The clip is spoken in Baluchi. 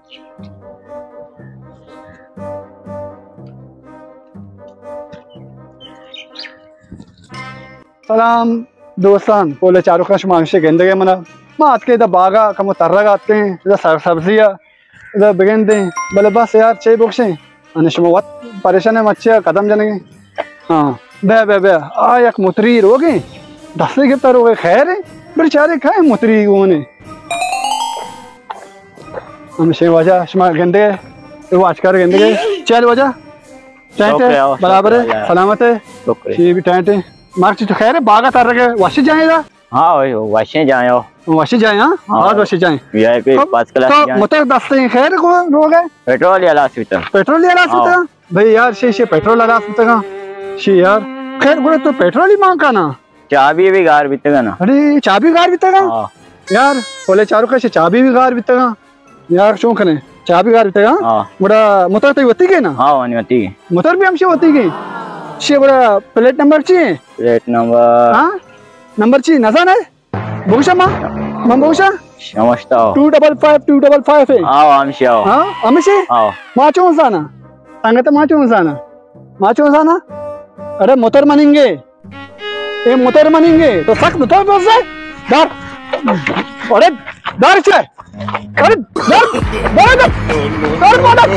سلام دوستان، پول چاروکاں، شما ہمیشہ گندگے منا۔ ما اتکے ادا باغا کمو ترگ اتکیں، ادا سر سبزی ء ادا بگندیں، بلے بس یار چے بکشیں؟ انا شما وت پریشان ئے، مچیا قدم جنگیں۔ ہاں، بیا بیا بیا، آ یک متری روگیں، دستے گپتا روگے، خیر ہے؟ بر چارے کھائیں متری گونے۔ ہمیشہ واجہ شما گندے، واچکار گندے، چل واجہ۔ ٹینٹ ہے، شکریہ، برابر ہے، شکریہ۔ سلامت ہے۔ شکریہ۔ یہ بھی ٹینٹ ہے۔ مارچ تو خیر ہے، باغا تر رکھے، وشی جائیں دا؟ ہاں، وشی جائیں ہو۔ وشی جائیں، ہاں؟ ہاں۔ باز وشی جائیں۔ وی آئی پی تو، فرسٹ کلاس تو جائیں۔ متر دستے ہیں، خیر کو لوگ ہے؟ پیٹرول یا لاس بیتا۔ پیٹرول یا لاس ہاں۔ بیتا؟ بھئی یار، شی، شی پیٹرول لاس بیتا۔ شی یار، خیر گڑا تو پیٹرول ہی مانگ کا نا؟ چابی بھی گار بیتگا نا۔ اڑے، چابی گار بیتگا؟ ہاں۔ یار، پولے چارو کا شی چابی بھی گار بیتگا۔ یار چون کنے؟ چابی گار بیتگا؟ ہاں۔ گڑا موتر تئی وتی گے نا؟ ہاں، وانی وتی گے۔ موتر بھی ہمشی وتی گے۔ شی گڑا پلیٹ نمبر چی ہے؟ Plate number? ہاں؟ نمبر چی؟ نزان ہے؟ بگوشا ما؟ من بگوشا؟ شمشتا۔ Two double five, two double five ہے۔ ہاں، ہمشی آؤ۔ ہاں؟ ہمشی؟ ہاں۔ ما چون زانا؟ سنگت ما چون زانا؟ ما چون زانا؟ ارے موتر مننگے۔ اے موتر مننگے، تو سک موتر دوست ہے؟ دار۔ ارے، دار چے؟ ارے، دار، دار، دار، دار، دار۔